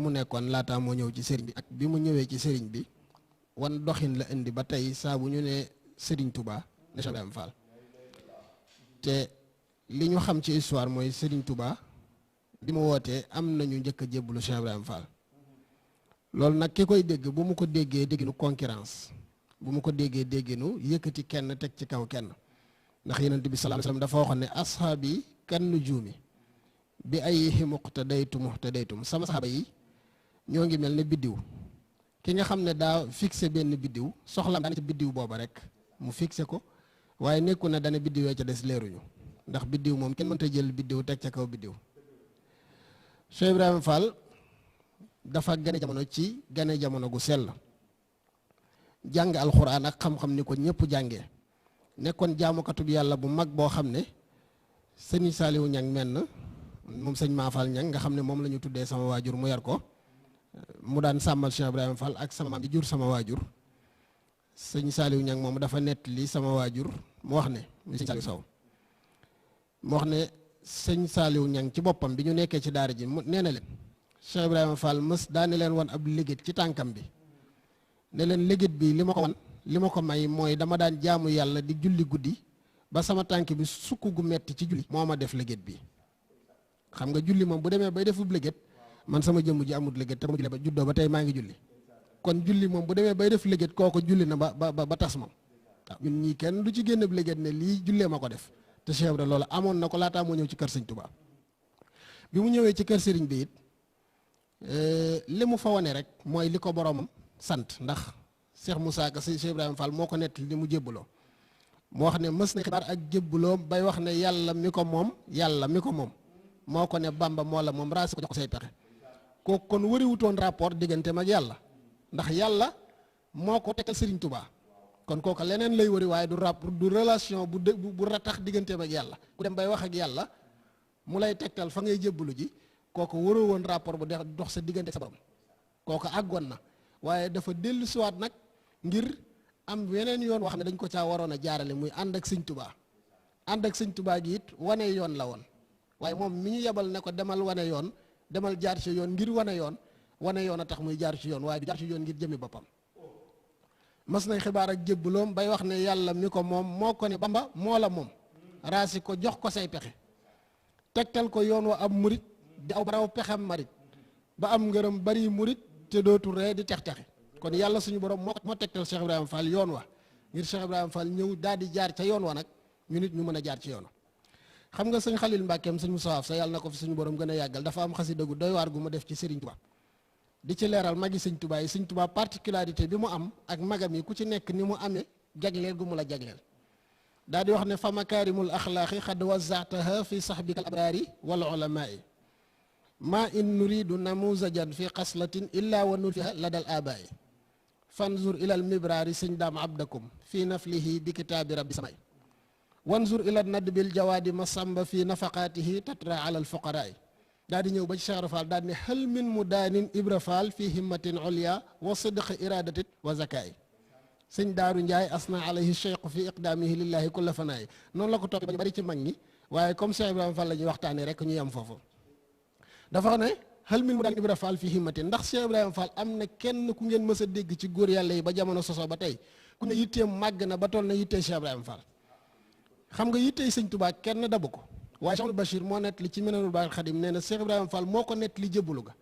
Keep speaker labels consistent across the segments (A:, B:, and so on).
A: mu nekkoon laataa moo ñëw ci sëriñ bi ak bi mu ñëwee ci sëriñ bi wan doxin la indi ba tey saa bu ñu ne sëriñ Touba ne Cheikh Ibrahima Fall te li ñu xam ci histoire mooy sëriñ Touba bi mu wootee am nañu njëkk a jébbalu Cheikh Ibrahima Fall loolu nag ki koy dégg bu mu ko déggee dégginu concurrence bu mu ko déggee dégginu yëkkati kenn teg ci kaw kenn ndax Yonent bi sallallahu alayhi wasallam dafa waxoon ne ashaabi kan nujuumi bi ayyihi muqtadaytum sama saxaaba yi ñoo ngi mel ne biddiw ki nga xam ne daa fixé benn biddiw soxlaam daana ci biddiw booba rek mu fixé ko waaye nekku na dana biddiw ca des leeruñu ndax biddiw moom kenn mënta jël biddiw teg ca kaw biddiw Cheikh Ibrahima Fall dafa gane jamono ci gane jamono gu sell jàng alxuraan ak xam-xam ni ko ñëpp jàngee nekkoon jaamukatub yàlla bu mag boo xam ne sëñ Saaliwu Ñang menn moom sëñ Maafal Ñang nga xam ne moom la ñu tuddee sama waajur mu yar ko mu daan sàmmal Cheikh Ibrahima Fall ak sama maam di jur sama waajur sëñ Saaliwu Ñang moom dafa nettali sama waajur mu wax ne muy sëñ Saaliwu Sow mu wax ne sëñ Saaliwu Ñang ci boppam bi ñu nekkee ci daara ji mu nee na leen Cheikh Ibrahima Fall mës daane leen wan ab légét ci tànkam bi ne leen légét bi li ma ko wan li ma ko may mooy dama daan jaamu yàlla di julli guddi ba sama tànk bi sukk gu metti ci julli moo ma def légét bi xam nga julli moom bu demee bay defub légét man sama jëmm ji amut légét te ma julli ba juddoo ba tey maa ngi julli kon julli moom bu demee bay def légét kooku julli na ba tas moom waaw ñun ñii kenn du ci génn légét ne lii jullee ma ko def te Cheikh Ibrahima loolu amoon na ko laataa moo ñëw ci kër sëñ Touba bi mu ñëwee ci kër sëriñ bi it li mu fa wane rek mooy li ko boromam sant ndax Cheikh Moussa Ka Cheikh Ibrahima Fall moo ko nett li mu jébbaloo moo wax ne mës na xibaar ak jébbaloo bay wax ne yàlla mi ko moom moo ko ne Bamba moo la moom raasi ko jox ko say pexe kooku kon wariwutoon rapport digganteem ak yàlla ndax yàlla moo ko tekkal Serigne Touba kon kooku leneen lay wari waaye du rapport du relation bu ratax digganteem ak yàlla ku dem bay wax ak yàlla mu lay tegtal fa ngay jébbalu ji kooku waroo woon rapport bu dox sa diggante sa borom kooku àggoon na waaye dafa dellu siwaat nag ngir am weneen yoon wax ne dañ ko caa waroon a jaarale muy ànd ak sëñ Touba ànd ak sëñ Touba gi it wane yoon la woon waaye moom mi ñu yebal ne ko demal wane yoon demal jaar ci yoon ngir wane yoon a tax muy jaar ci yoon waaye du jaar ci yoon ngir jëmi boppam mas nañ xibaar ak jébbaloom bay wax ne yàlla mi ko moom moo ko ne Bamba moo la moom raasi ko jox ko say pexe tegtal ko yoon wa am murit di aw baraw pexem marit ba am ngërëm bari murit te dootu ree di tex-texe kon yàlla suñu borom moo tegtal Cheikh Ibrahima Fall yoon wa ngir Cheikh Ibrahima Fall ñëw daal di jaar ca yoon wa nag ñu nit ñu mën a jaar ci yoon wa xam nga sëñ Xalil Mbàkkeem sëñ Moussa sa yàlla na ko fi suñu borom gën a yàggal dafa am xasida gu doy waar gu ma def ci Serigne Touba di ci leeral magi sëñ Touba yi sëñ Touba particularité bi mu am ak magam yi ku ci nekk ni mu amee jagleel gu mu la jagleel daal di wax ne fa makaarimul axlaaqi xad wazaataha fi saxbika al abraari wal ulamaai ma in nuridu namuzajan fi xaslatin illa wa nuriha ladal abaai fanzur ilal mibraari sëñ daam abdakum fi naflihi bi kitaabi rabbi samay wanzur ila nadbil jawaadi masamba fi nafaqaatihi tatra ala alfuqaraai daal di ñëw ba ci Cheikh Fall daal di ne hal min mudaanin ibra fall fi himmatin ulya wa sidqi iradatin wa zakaay sëñ daaru njaay asna alayhi cheikh fi iqdaamihi lillahi kulla fanaay noonu la ko topp ba bari ci mag ñi waaye comme Cheikh Ibrahima Fall la ñuy waxtaanee rek ñu yem foofu dafa xam ne hal min mudaanin ibra fall fi himmatin ndax Cheikh Ibrahima Fall am na kenn ku ngeen mës a dégg ci góor yàlla yi ba jamono soso ba tey ku ne yitteem màgg na ba toll na yittee Cheikh Ibrahima Fall xam nga yittey sëñ Touba kenn dabu ko waaye Cheikh Bachir moo nett li ci Minanul Baaqil Xadim nee na Cheikh Ibrahima Fall moo ko nett li jébbalu ga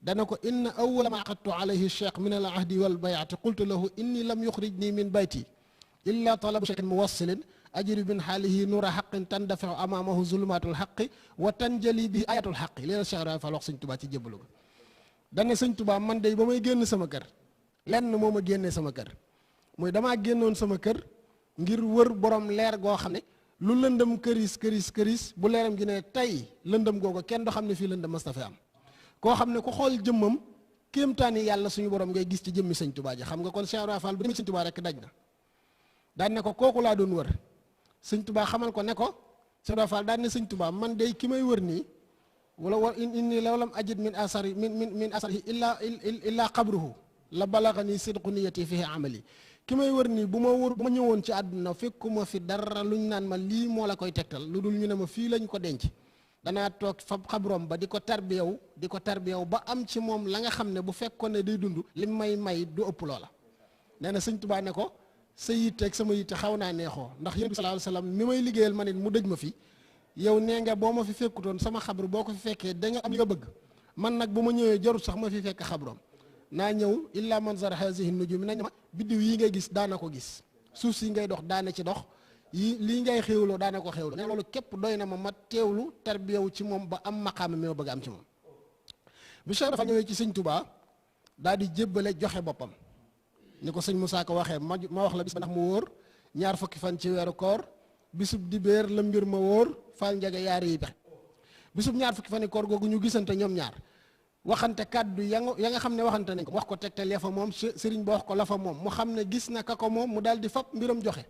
A: dana ko inna awwala ma aqadtu alayhi cheikh min al ahdi wal bayati qultu lahu inni lam yuxrijni min bayti illa talabu cheikhin muwassilin ajri min xaalihi nuura xaqin tandafiu amaamahu zulumatul xaqi wa tanjali bihi ayatul xaqi lii la Cheikh Ibrahima Fall wax sëñ Touba ci jébbalu ga dana sëñ Touba man de ba may génn sama kër lenn moo ma génnee sama kër mooy damaa génnoon sama kër ngir wër borom leer goo xam ne lu lëndëm këris bu leeram gi ne tey lëndëm googu kenn du xam ne fii lëndëm mas na fi am koo xam ne ku xool jëmmam kéemtaani yàlla suñu borom ngay gis ci jëmmi sëñ Touba ji xam nga kon Cheikh Ibrahima Fall bu demee sëñ Touba rek daj na daan ne ko kooku laa doon wër sëñ Touba xamal ko ne ko Cheikh Ibrahima Fall daan ne sëñ Touba man day ki may wër nii wala war inni law lam ajid min asari min asarihi illa qabruhu la balagani sidqu niyati fihi amali ki may wër nii bu ma ñëwoon ci àdduna fekkuma fi dara luñ naan ma lii moo la koy tegtal lu dul ñu ne ma fii lañ ko denc danaa toog fa xabroom ba di ko tarbiyaw ba am ci moom la nga xam ne bu fekkoon ne day dund li may du ëpp loola. nee na sëñ Tuubaa ne ko sa yitte ak sama yitte xaw naa neexoo ndax yonent bi sallallahu alayhi wasallam mi may liggéeyal ma nit mu dëj ma fi yow nee nga boo ma fi fekkutoon sama xabru boo ko fi fekkee da nga am li nga bëgg man nag bu ma ñëwee jarut sax ma fi fekk xabroom naa ñëw illa man zara hazihi nujum nañ ma biddiw yi ngay gis daana ko gis suuf si ngay dox daana ci dox yi lii ngay xéewloo daana ko xéewloo ne loolu képp doy na ma teewlu tarbiyawu ci moom ba am maqaama mi ma bëgg am ci moom. bi Cheikh dafa ñëwee ci sëñ Touba daal di jébbale joxe boppam ni ko sëñ Moussa ko waxee ma wax la bis ba ndax mu wóor ñaar fukki fan ci weeru koor bisub dibéer la mbir ma wóor faal njage yaari yi pexe bisub ñaar fukki fan koor googu ñu gisante ñoom ñaar waxante kàddu ya nga xam ne waxante nañ ko wax ko tegtal ya fa moom sëriñ ba wax ko la fa moom mu xam ne gis na ka ko moom mu daal di fab mbiram joxe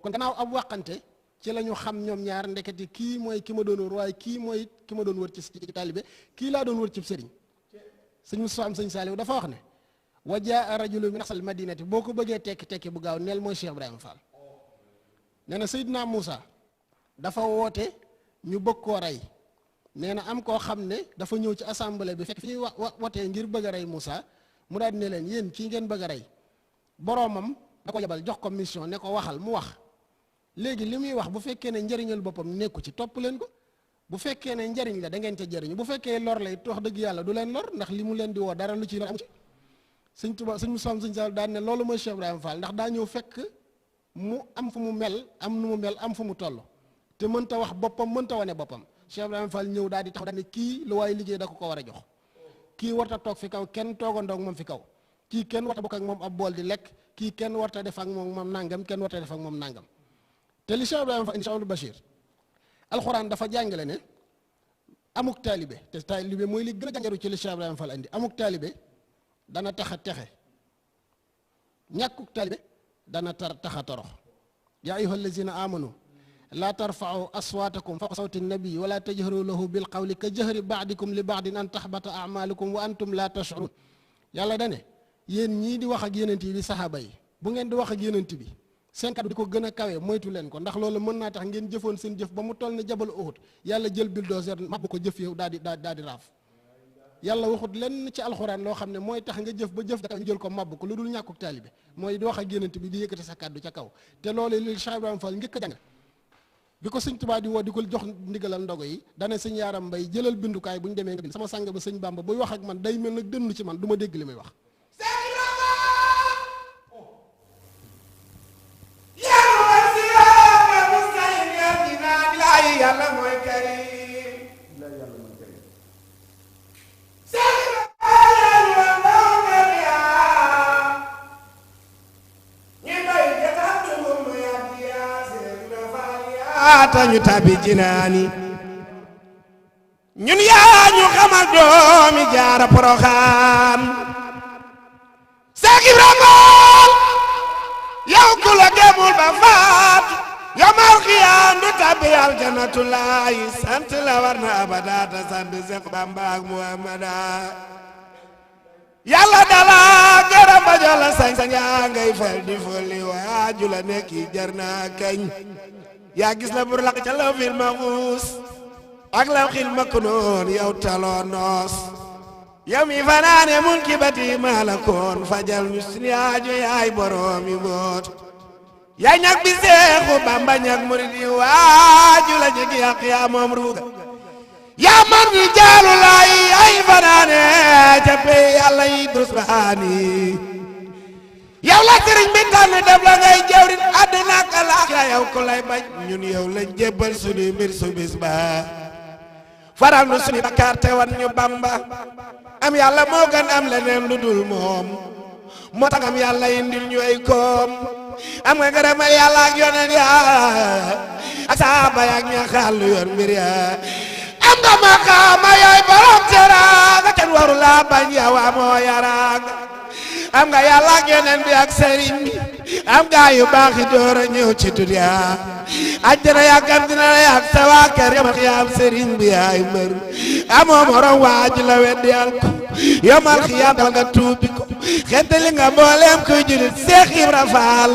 A: kon gannaaw ab waxante ci la ñu xam ñoom ñaar ndeketi kii mooy ki ma doon wër waaye kii mooy ki ma doon wër ci taalibe kii laa doon wër ci sëriñ sëñ Moussa am sëñ Saliou dafa wax ne wa jaa rajulu min aqsal madinati boo ko bëggee tekki bu gaaw neel mooy Cheikh Ibrahima Fall nee na Seydina Moussa dafa woote ñu bëgg koo rey nee na am koo xam ne dafa ñëw ci assemblée bi fekk fi ñuy wotee ngir bëgg a rey Moussa mu daal ne leen yéen kii ngeen bëgg a rey boroomam da ko yebal jox ko mission ne ko waxal mu wax léegi li muy wax bu fekkee ne njëriñal boppam nekku ci topp leen ko bu fekkee ne njëriñ la da ngeen ca jëriñu bu fekkee lor lay wax dëgg yàlla du leen lor ndax li mu leen di woo dara lu ci lor am ci sëñ Tuubaa sëñ Moussa sëñ Sall daan ne loolu mooy Cheikh Ibrahima Fall ndax daa ñëw fekk mu am fu mu mel am nu mu mel am fu mu toll te mënta wax boppam mënta wane boppam Cheikh Ibrahima Fall ñëw daal di taxaw daal ne kii lu waaye liggéey da ko war a jox kii warta toog fi kaw kenn toogandoog moom fi kaw kii kenn warta bokk ak moom ab bool di lekk kii kenn warta def ak moom nangam kenn warta def ak moom nangam te li Cheikh Ibrahima Fall indi Cheikh Abdou Bachir alxuraan dafa jàngale ne amuk taalibe te taalibe mooy li gën a jàngaru ci li Cheikh Ibrahima Fall indi amuk taalibe dana tax a texe ñàkkuk taalibe dana tax a torox yaa ayyuha allazina amanu laa tarfa'u aswaatakum fawqa sawti nabii wala tajharu lahu bil qawli ka jahri ba'dikum li ba'din an tahbata a'malukum wa antum la tash'urun yàlla dane yéen ñii di wax ak yenent yi di saxaaba yi bu ngeen di wax ak yenent bi seen kàddu di ko gën a kawe moytu leen ko ndax loolu mën naa tax ngeen jëfoon seen jëf ba mu toll ne jabal Uhud yàlla jël bulldozer mabbu ko jëf yow daal di raaf yàlla waxut lenn ci alxuraan loo xam ne mooy tax nga jëf ba jëf da ñu jël ko mabbu ko lu dul ñàkkuk taalibe mooy di wax ak yenent bi di yëkkati sa kàddu ca kaw te loolu li Cheikh Ibrahima Fall njëkk a jàng bi ko sëñ Tuubaa di woo di ko jox ndigalal ndogo yi dana sëñ Yaaram Mbay jëlal bindukaay bu ñu demee nga bind sama sang ba sëñ Bamba buy wax ak man day mel nag dënnu ci man du ma dégg li muy wax
B: yàlla mooy karim tañu tabi jinaani ñun yaa ñu xamal doomi jaara Poroxaan Seex Ibra Faal yow ku la gemul ba faat yamal xiyaam du tabi aljannatulaay sant la war na abada ta sant Seex Bamba ak Muhammada yàlla dala gërëm ba jox la sañ-sañ yaa ngay fal di folli waaju la nekk jar na kañ yaa gis la bur laq ca law fil maxuus ak law xil makk noon yow taloo noos yow mi fanaane mun ki bati maalakoon fajal ñu sunu aajo yaay boroomi boot yaa ñag bi Seexu Bamba ñag murid yi waaju la jegi yàq yaa moom ruuga yaa man di jaalu laay ay fanaane ca pey yàlla yi dus baani yow la sëriñ bi tànn def la ngay jawrit àddina ak alaaxira yow ku lay bañ ñun yow lañ jébbal suñu mbir su bis ba faral nu suñu bakkaar te wan ñu Bamba am yàlla moo gën am leneen lu dul moom moo tax am yàlla indil ñu ay koom am nga gërëma yàlla ak yoneen ya ak saaba ya ak ña xaal lu yor mbir ya am nga maqaama yaay borom teraanga kenn waru laa bañ yow amoo yaraanga am nga yàlla ak yeneen bi ak sëriñ bi am gaa yu baax yi door a ñëw ci dunya àjjana yàggam dina la yàgg sa waa kër yamal xiyaam sëriñ bi yaay mbër amoo morom waaj la weddi al ko yomal xiyaam dal nga tuubi ko xettali nga mbooleem kuy julit Seex Ibra Faal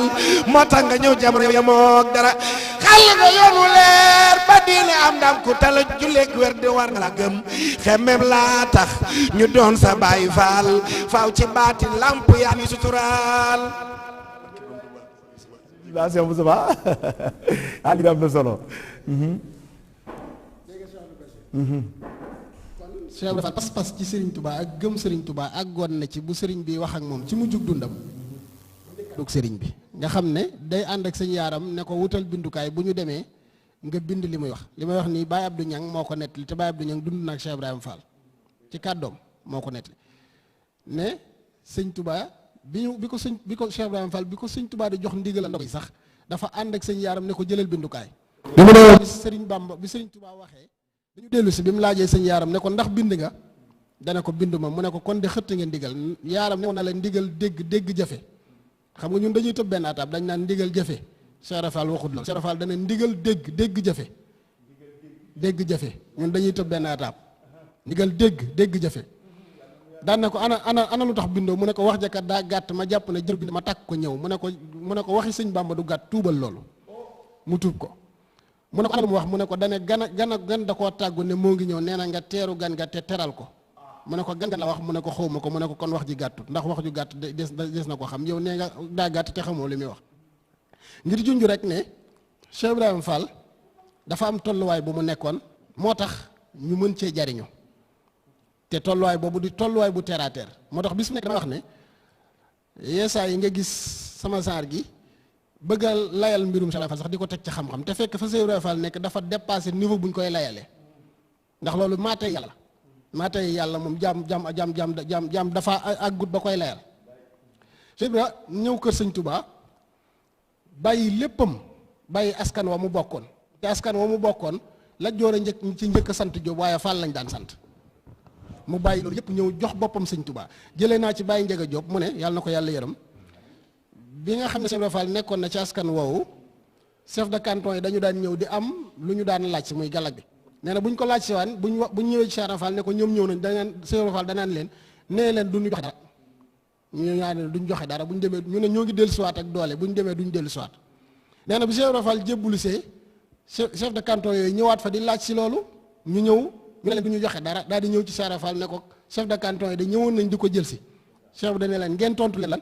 B: moo tax nga ñëw jamono yamook dara xal nga yoonu leer ba diine am ndam ku tala julleek wér di war nga la gëm xemmem laa tax ñu doon sa baay faal faaw ci baati lamp yaa ni suturaal
C: waa Cheikh Moustapha ali am na solo
A: Cheikh Ibra Fall pas-pas ci Serigne Touba ak gëm Serigne Touba àggoon na ci bu Serigne bi wax ak moom ci mujjug dundam dug Serigne bi nga xam ne day ànd ak sëñ yaaram ne ko wutal bindukaay bu ñu demee nga bind li muy wax nii Baye Abdou Niang moo ko nettali te Baye Abdou Niang dund na ak Cheikh Ibrahima Fall ci kàddoom moo ko nettali ne sëñ Touba bi ko Cheikh Ibrahima Fall bi ko sëñ Touba di jox ndigal ndox yi sax dafa ànd ak sëñ yaaram ne ko jëlal bindukaay bi Serigne Bamba bi Serigne Touba waxee dañu dellu si bi mu laajee sëñ yaaram ne ko ndax bind nga dana ko bind ma mu ne ko kon de xëtt nga ndigal yaaram ne na la ndigal dégg jafe xam nga ñun dañuy tëb benn ataab dañ naan ndigal jafe Cheikh Ibra Fall waxut la Cheikh Ibra Fall dana ndigal dégg jafe ñun dañuy tëb benn ataab ndigal dégg jafe daan na ko ana lu tax bindoo mu ne ko wax jakat daa gàtt ma jàpp ne jër bi ma takk ko ñëw mu ne ko waxi sëñ Bàmba du gàtt tuubal loolu mu tuub ko mu ne ko ana lu mu wax mu ne ko dane gan da koo tàggu ne moo ngi ñëw nee na nga teeru gan nga te teral ko mu ne ko gan la wax mu ne ko xawma ko mu ne ko kon wax ji gàttut ndax wax ju gàtt des na ko xam yow nee nga daa gàtt te xamoo li muy wax ngir junj rek ne Cheikh Ibrahima Fall dafa am tolluwaay bu mu nekkoon moo tax ñu mën cee jariñu te tolluwaay boobu di tolluwaay bu terre à terre moo tax bis mu nekk dama wax ne yeesaa yi nga gis sama saar gi bëgg a layal mbirum Cheikh Ibrahima Fall sax di ko teg ci xam-xam te fekk fa Cheikh Ibrahima Fall nekk dafa dépassé niveau bu ñu koy layalee ndax loolu maa tey yàlla moom jaam dafa àggut ba koy layal Cheikh Ibrahima ñëw kër sëñ Touba bàyyi léppam bàyyi askan wa mu bokkoon te askan wa mu bokkoon la joor a njëkk sant Jóob waaye Fall lañ daan sant mu bàyyi loolu yëpp ñëw jox boppam sëñ Touba jëlee naa ci bàyyi Njega Jóob mu ne yàlla na ko yàlla yërëm bi nga xam ne Cheikh Ibrahima Fall nekkoon na ci askan woowu chef de canton yi dañu daan ñëw di am lu ñu daan laaj si muy galag bi nee na bu ñu ko laaj si waan bu ñu ñëwee ci Cheikh Ibrahima Fall ne ko ñoom ñëw nañ danaan Cheikh Ibrahima Fall danaan leen nee leen duñu joxe dara ñu ñaan duñ joxe dara bu ñu demee ñu ne ñoo ngi dellu siwaat ak doole bu ñu demee duñ dellu siwaat nee na bi Cheikh Ibrahima Fall jébbulu see chef de canton yooyu ñëwaat fa di laaj si loolu ñu ñëw ñu ne leen du ñu joxe dara daal di ñëw ci Cheikh Ibrahima Fall ne ko chef de canton yi da ñëwoon nañ di ko jël si Cheikh bi dañ leen ngeen tontu leen lan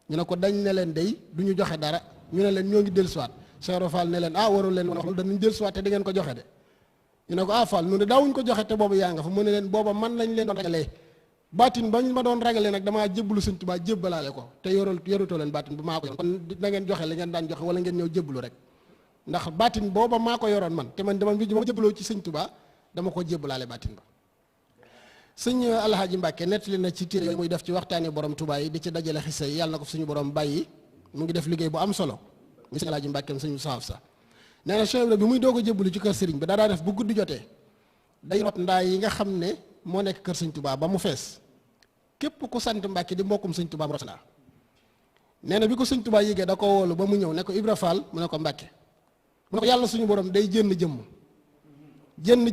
A: ñu ne ko dañ ne leen day du ñu joxe dara ñu ne leen ñoo ngi dellu siwaat Cheikh Ibrahima Fall ne leen warul leen wax danañ dellu siwaat te di ngeen ko joxe de ñu ne ko Fall ñu ne daawuñ ko joxe te boobu yaa nga fa mu ne leen booba man lañ leen doon ragalee baatin ba ñu ma doon ragalee nag damaa jébbalu sëñ Tuubaa jébbalaale ko te yorutoo leen baatin ba maa ko yoroon kon na ngeen joxe li ngeen daan joxe wala ngeen ñëw jébbalu rek ndax baatin booba maa ko yoroon man te man dama bi ma jébbaloo ci sëñ Tuubaa dama ko jébbalaale baatin ba sëñ Alhaaji Mbàkke nettali na ci téere muy def ci waxtaani borom Tuubaa yi di ci dajale xisa yi yàlla na ko suñu borom bàyyi mu ngi def liggéey bu am solo mi sëñ Alhaaji Mbàkke sëñ saaf sa nee na Cheikh Ibra bi muy doog a jébbalu ci kër sëriñ bi daa def bu guddi jotee day rot ndaa yi nga xam ne moo nekk kër sëñ Tuubaa ba mu fees képp ku sant Mbàkke di mbokkum sëñ Tuubaa rot ndaa nee na bi ko sëñ Tuubaa yégee da ko woolu ba mu ñëw ne ko Ibra Fall mu ne ko Mbàkke mu ne ko yàlla suñu borom day jënn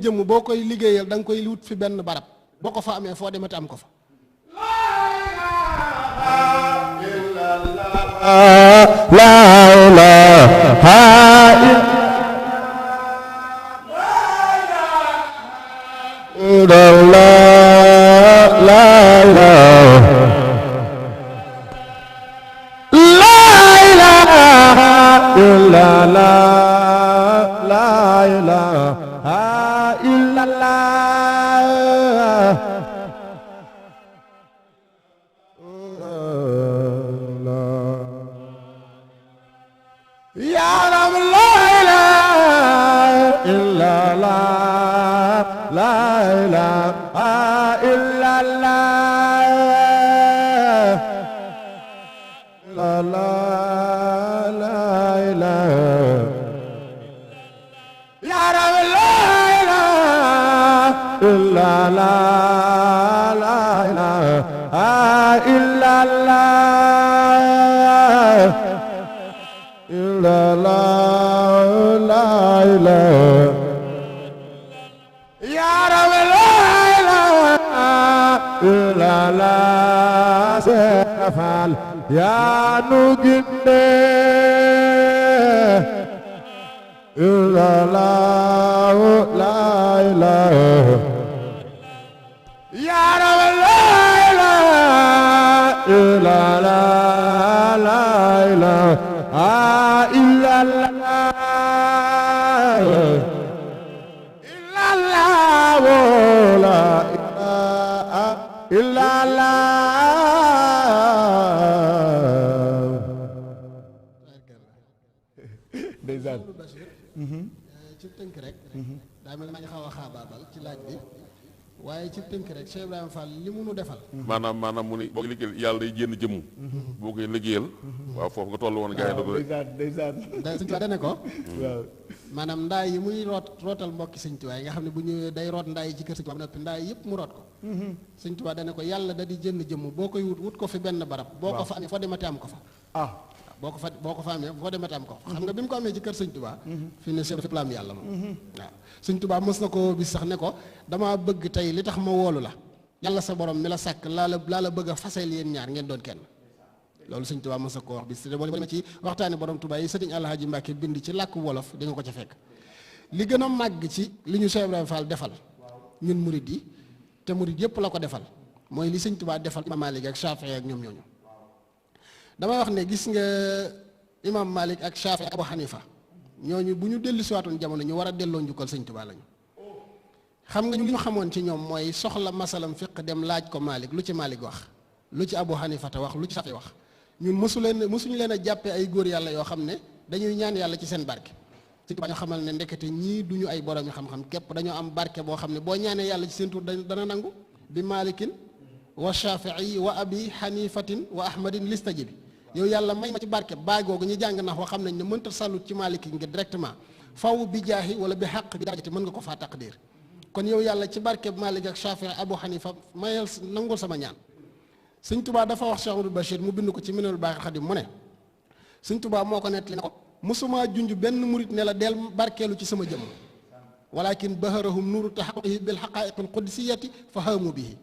A: jëmm boo koy liggéeyal da nga koy wut fi benn barab boo ko fa amee foo demati am ko fa
C: illallah Seex Faal yaa nu ginde illallah la ilaha ya rabbi la ilaha illallah la ilaha illallah
A: ci tënk rek daa mel nañ xaw a xaabaabal ci laaj bi waaye ci tënk rek Cheikh Ibrahima Fall li mu nu defal
D: maanaam mu ni boo koy liggéeyal yàlla day jénn jëmm boo koy liggéeyal waaw foofu nga toll woon gars yi
C: ndeysaan
A: sëñ Tuubaa dane ko
C: waaw
A: maanaam ndaay yi muy rootal mbokki sëñ Tuubaa yi nga xam ne bu ñëwee day root ndaay yi ci kër sëñ Tuubaa ba noppi ndaay yëpp mu root ko sëñ Tuubaa dane ko yàlla da di jënn jëmm boo koy wut ko fi benn barab boo ko fa amee foo demate am ko fa boo ko fa amee foo demate am ko fa xam nga bi mu ko amee ci kër sëñ Tuubaa fi ne si fépp la am yàlla moom waaw sëñ Tuubaa mës na ko bis sax ne ko damaa bëgg tey li tax ma woolu la yàlla sa borom mi la sàkk laa la bëgg a faseel yéen ñaar ngeen doon kenn loolu sëñ Tuubaa mës na ko wax bis te boo demee ci waxtaani borom Tuubaa yi sëriñ Alhaaji Mbàkke bind ci làkk wolof di nga ko ca fekk li gën a màgg ci li ñu Cheikh Ibrahima Fall defal ñun murid yi te murid yëpp la ko defal mooy li sëñ Tuubaa defal Imam Malik ak Shafii ak ñoom ñooñu damay wax ne gis nga Imam Malik ak Shafii ak Abu Hanifa ñooñu bu ñu dellu siwaatoon jamono ñu war a delloo njukkal sëñ Tuubaa lañu xam nga ñu li ñu xamoon ci ñoom mooy soxla masalam fiq dem laaj ko Malik lu ci Malik wax lu ci Abu Hanifa te wax lu ci Shafii wax ñun mësuñu leen a jàppee ay góor yàlla yoo xam ne dañuy ñaan yàlla ci seen barke sëñ Tuubaa ñu xamal ne ndekete ñii duñu ay borom yu xam-xam képp dañoo am barke boo xam ne boo ñaanee yàlla ci seen tur dana nangu bi Malikin wa Shafii wa Abi Hanifatin wa Ahmadin listajibi yow yàlla may ma ci barke baay googu ñu jàng nax wa xam nañ ne mënta sallut ci Maliki nga directement faw bi jaahi wala bi xaq bi darajati mën nga ko faa taqdir kon yow yàlla ci barke Malik ak Shafii Abu Hanifa mayal nangul sama ñaan sëñ Tuubaa dafa wax Cheikh Abdou Bachir mu bind ko ci Minanul Baaxil Xadim mu ne sëñ Tuubaa moo ko nettali ne ko mosuma junj benn murit ne la del barkeelu ci sama jëmm walakin baharahum nuru taxaqihi bil xaqaiqil qudusiyati fa haamu bihi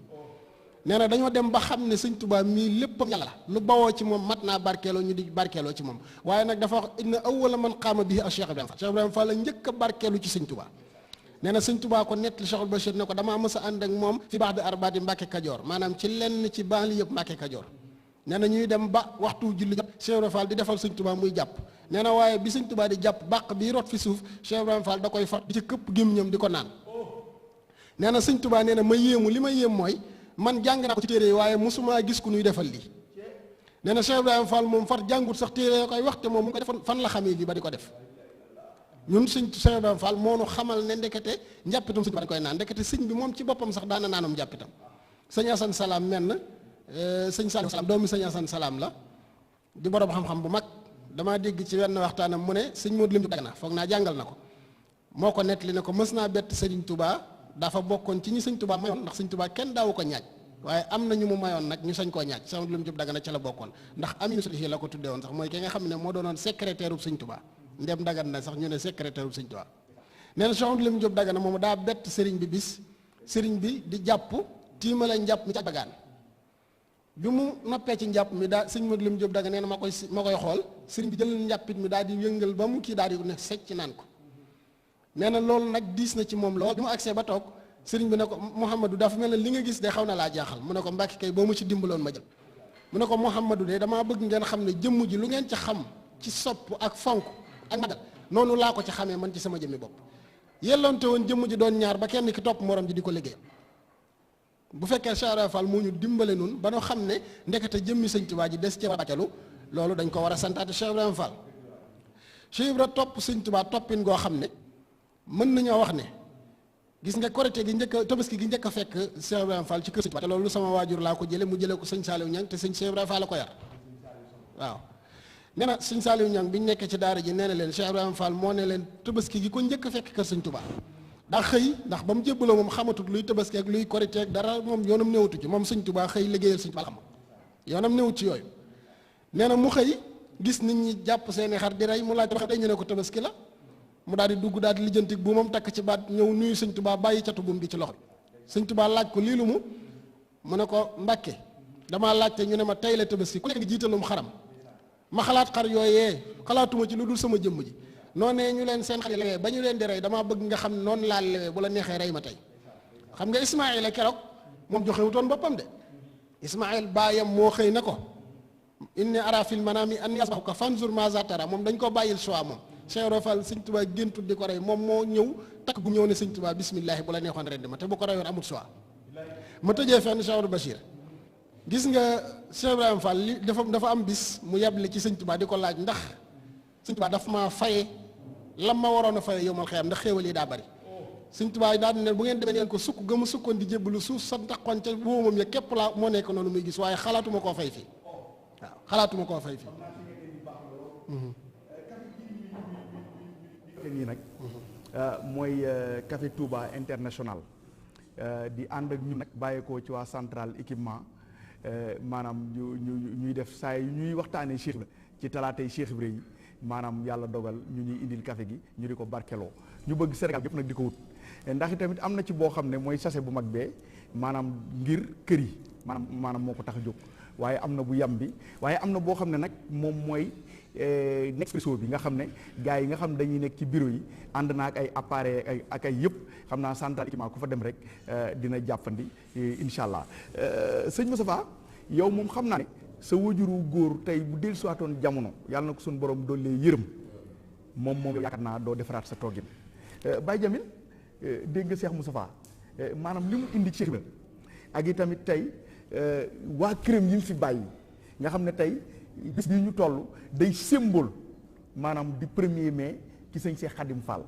A: nee na dañoo dem ba xam ne sëñ Tuubaa mii léppam yàlla lu bawoo ci moom mat naa barkeeloo ñu di barkeeloo ci moom waaye nag dafa wax inna awwala man qaama bihi ak Cheikh Ibrahima Fall Cheikh Ibrahima Fall la njëkk a barkeelu ci sëñ Tuubaa nee na sëñ Tuubaa ko nettali Cheikh Bachir ne ko damaa mës a ànd ak moom fi baax de arbaati Mbàkke Kajoor maanaam ci lenn ci banlieue yëpp Mbàkke Kajoor nee na ñuy dem ba waxtu julli jot Cheikh Ibrahima Fall di defal sëñ Tuubaa muy jàpp nee na waaye bi sëñ Tuubaa di jàpp bàq bii rot fi suuf Cheikh Ibrahima Fall da koy fat di ci këpp gémmiñam di ko naan nee na sëñ Tuubaa nee na ma yéemu li ma yéem mooy man jàng naa ko ci téere yi waaye mosumaa gis ku nuy defal lii nee na Cheikh Ibrahima Fall moom far jàngut sax téere yoo koy wax te moom mu ko defoon fan la xamee lii ba di ko def ñun sëñ Cheikh Ibrahima Fall moo nu xamal ne ndekete njàppitam sëñ bi dañ koy naan ndekete sëñ bi moom ci boppam sax daana naanum njàppitam sëñ Asan Salaam menn sëñ Saliou Salaam doomu sëñ Asan Salaam la di borom xam-xam bu mag damaa dégg ci wenn waxtaanam mu ne sëñ Modou Lim Dagana foog naa jàngal na ko moo ko nettali ne ko mës naa bett Sëriñ Touba dafa bokkoon ci ñi sëñ Touba mayoon ndax sëñ Touba kenn daawu ko ñaaj waaye am na ñu mu mayoon nag ñu sañ koo ñaaj sëñ Modou Lim Dagana ca la bokkoon ndax Aminu Suluhi la ko tuddee woon sax mooy ki nga xam ne moo doonoon secrétaire ub sëñ Touba ndem dagan na sax ñu ne secrétaire ub sëñ Touba nee na sëñ Modou Lim Dagana moom daa bett sëriñ bi bis sëriñ bi di jàpp tiimale njàpp mi ci bagaan bi mu noppee ci njàpp mi daa sëñ Modou Lim Dagana nee na ma koy xool sëriñ bi jël njàppit mi daal di yëngal ba mu kii daal di ne secc naan ko nee na loolu nag diis na ci moom lool bi mu agsee ba toog sëriñ bi ne ko Mouhamadou dafa mel ne li nga gis de xaw na laa jaaxal mu ne ko Mbàkke kay boo mu ci dimbaloon ma jël mu ne ko Mouhamadou de damaa bëgg ngeen xam ne jëmm ji lu ngeen ci xam ci sopp ak fonk ak magal noonu laa ko ci xamee man ci sama jëmmi bopp yelloonte woon jëmm ji doon ñaar ba kenn ki topp morom ji di ko liggéey bu fekkee Cheikh Ibrahima Fall moo ñu dimbale nun ba noo xam ne ndekete jëmmi sëñ Tuubaa ji des ci barkeelu loolu dañ ko war a santaate Cheikh Ibrahima Fall Cheikh Ibrahima topp sëñ Tuubaa toppin goo xam ne mën nañoo wax ne gis nga korite gi njëkk a tabaski gi njëkk a fekk Cheikh Ibrahima Fall ci kër sëñ Tuubaa te loolu sama waajur laa ko jële mu jële ko sëñ Saliou Niang te sëñ Cheikh Ibrahima Fall la ko yar waaw nee na sëñ Saliou Niang bi ñu nekkee ci daara ji nee na leen Cheikh Ibrahima Fall moo ne leen tabaski gi ko njëkk a fekk kër sëñ Tuubaa daa xëy ndax ba mu jébbaloo moom xamatut luy tabaski ak luy korite ak dara moom yoonam newutu ci moom sëñ Tuubaa xëy liggéeyal sëñ Tuubaa xam yoonam newut ci yooyu nee na mu xëy gis nit ñi jàpp seeni xar di rey mu laaj wax day ñu ne ko tabaski la mu daal di dugg daal di lijjanti bu moom takk ci baat ñëw nuyu sëñ Tuubaa bàyyi catu buum bi ci loxo bi sëñ Tuubaa laaj ko lii lu mu mu ne ko Mbàkke damaa laajte ñu ne ma tey la tabaski ku nekk jiitalum xaram ma xalaat xar yooyee xalaatuma ci lu dul sama jëmm ji noonee ñu leen seen xar yi lewee ba ñu leen di rey damaa bëgg nga xam ne noonu laa lewee bu la neexee rey ma tey xam nga Ismaayila keroog moom joxewutoon boppam de Ismaayil baayam moo xëy na ko inni ara fil manami anni asbahuka fanzur maza tara moom dañ ko bàyyil choix moom Cheikh Ibra Fall Sëñ Tuubaa géntul di ko rey moom moo ñëw takk gu ñëw ne Sëñ Tuubaa bismillaahi bu la neexoon rendi ma te bu ko reyoon amul choix ma tëjee fenn Cheikh Ibra Bachir gis nga Cheikh Ibrahima Fall li dafa am bis mu yeble ci Sëñ Tuubaa di ko laaj ndax Sëñ Tuubaa daf maa faye lam ma waroon a faye yowmal xiyaam ndax xéewal yi daa bari Sëñ Tuubaa daal ne bu ngeen demee ngeen ko sukk gëmu sukkoon di jébbalu suuf sa taxoon ca wóomam ya képp laa moo nekk noonu muy gis waaye xalaatuma koo fay fii waaw xalaatuma koo fay fii
C: nii nag mooy Café Touba International di ànd ak ñun nag bàyyeekoo ci waa central équipement maanaam ñuy def saa yu ñuy waxtaanee Cheikh la ci talaatay Cheikh Ibra yi maanaam yàlla dogal ñu ñuy indil café gi ñu di ko barkeloo ñu bëgg Sénégal yëpp nag di ko wut ndax tamit am na ci boo xam ne mooy sachet bu mag bee maanaam ngir kër yi maanaam moo ko tax a jóg waaye am na bu yam bi waaye am na boo xam ne nag moom mooy Nespresso bi nga xam ne gars yi nga xam ne dañuy nekk ci bureau yi ànd naa ak ay appareil ak ay yëpp xam naa central équipement ku fa dem rek dina jàppandi incha allah sëñ Moustapha yow moom xam naa ne sa wajuru góor tey bu dellu siwaatoon jamono yàlla na ko suñu borom doole yërëm moom yaakaar naa doo defaraat sa toggin Baye Jamil dégg nga Cheikh Moustapha maanaam li mu indi ci la ak i tamit tey waa këram yi mu fi bàyyi nga xam ne tey bis bi ñu toll day symbole maanaam di 1er mai ci sëñ Cheikh Khadim Fall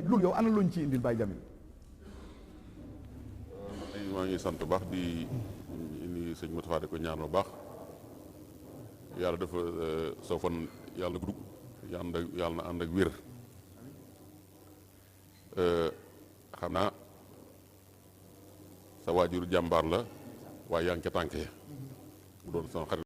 C: loolu yow ana looñ ci indil Baye Jamil
D: maa ngi sant bu baax di indi sëñ Moustapha di ko ñaan bu baax yàlla dafa soo fan yàlla na gudd yàlla na ànd ak wér xam naa sa waajur jàmbaar la waaye yaa ngi ca tànk ya mu doon sama xarit